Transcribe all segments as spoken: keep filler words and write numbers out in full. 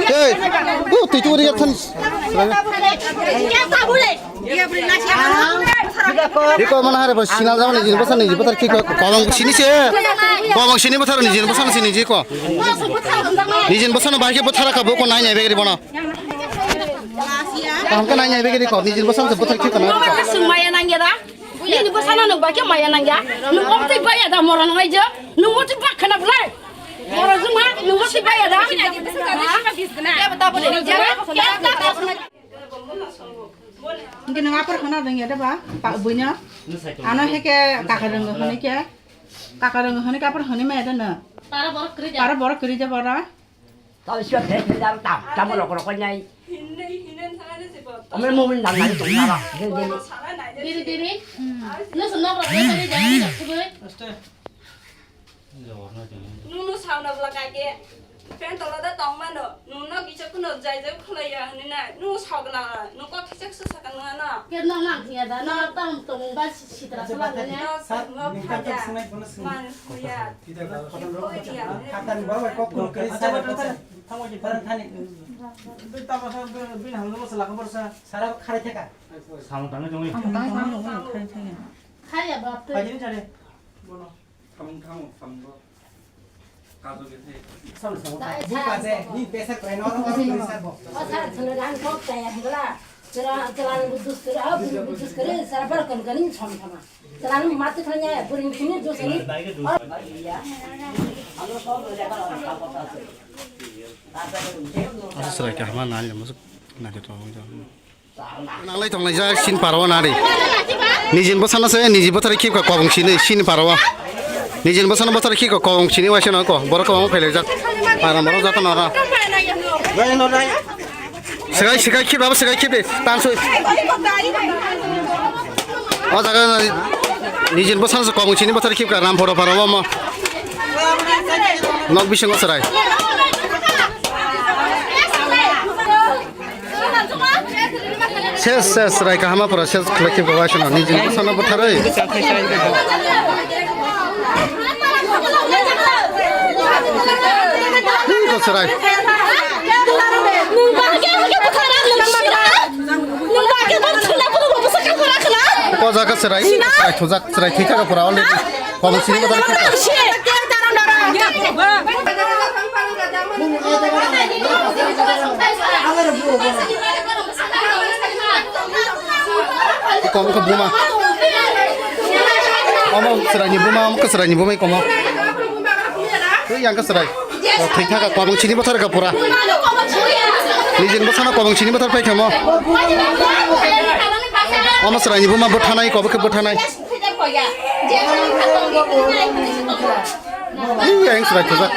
Ei, bu twi tu ri than. Iko mana hari bos sinal jama nijin bosan nijin bothar ki ko kobong sini se. Kobong sini bothar nijin bosan sini ji ko. Nijin bosan bahai ke bothar ka bo ko nai nai begri bono. Kaham ka nai nai begri ko nijin bosan se bothar ki ko na. Sumaya nang ya da. Nini bosano nuk ba ke maya nang ya. Nuk om twi baya da moron ngai jo. Nuk mo twi bak khana bulai. Moron juma nuk mo twi baya da. Ha? Hingke nang apor khana dong ya da ba? Pak buino. Ano heke kaka dong hone ke. Kaka dong hone ke apor hone maya da na. Tara borok kri ja. Tara borok kri ja bora. Tao sio the the jang tam tam lo ko ko nyai. Hinne hinne thana ne se bo. Ome mo min dang nai tong na ba. Diri diri. No so nok ro diri diri. Nunu sauna bla kake. Pen tola da tong mano. Nunu kisa kuno jai jai khulai ya hinne na. Nunu sagla. Nunu ko kisa kisa sakang na. Ke no nang ya da. No tam tong ba sitra sala ne. No no phaya. Man ya. Khatan baba kok kuno kri sa. Thangwi di pharang thani. Twi tamo sa bini hamlo sa lakha borsa. Sara khare theka. Samung tangwi tongwi. Samung tangwi tongwi, khare theka. Khaya bap twi. Phaidi ni chare. Bono. Samung thango, samung bo. Kajo ke the. Samung samung. Bu kaje, ni pesa krai no, no, no, no, no. O sar, sar, ran kok kaya hingla. Sara, sara, budus kare, ah, budus kare, sara bar kon kani som sama. Asa serai kahma nai, masuk nai to. Nalai tong lai jak sin paro nari. Nijin bosana se niji bothari khip ka kobong sini sin paro. Nijin bosana bothari khip ka kobong sini waisa no ko. Borok kobong phailai jak. Para moro jata nara. Sekai sekai khip abo sekai khip de. Tansui. O jaga nijin bosana se kobong sini bothari khip ka ram phoro pharo mo. Nok bisingo serai. Ses ses serai kahama pura ses khlai khip ka waisa no nijin bosana bothari. Ko serai. Ko jaga serai. Serai thujak serai thwi thaka pura already. Kobong sini ko. Kom ko buma. Omo serai ni buma, omo ko serai ni buma komo. Twi yang ko serai. Thwi thaka kobong sini bothar ka pura. Nijin bosana kobong sini bothar pai khamo. Omo serai ni buma bothanai kobo khe bothanai. Ih, yang serai khojak.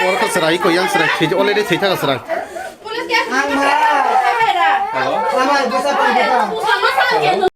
Oro ko serai ko yang serai khej already thwi thaka serai. Hello.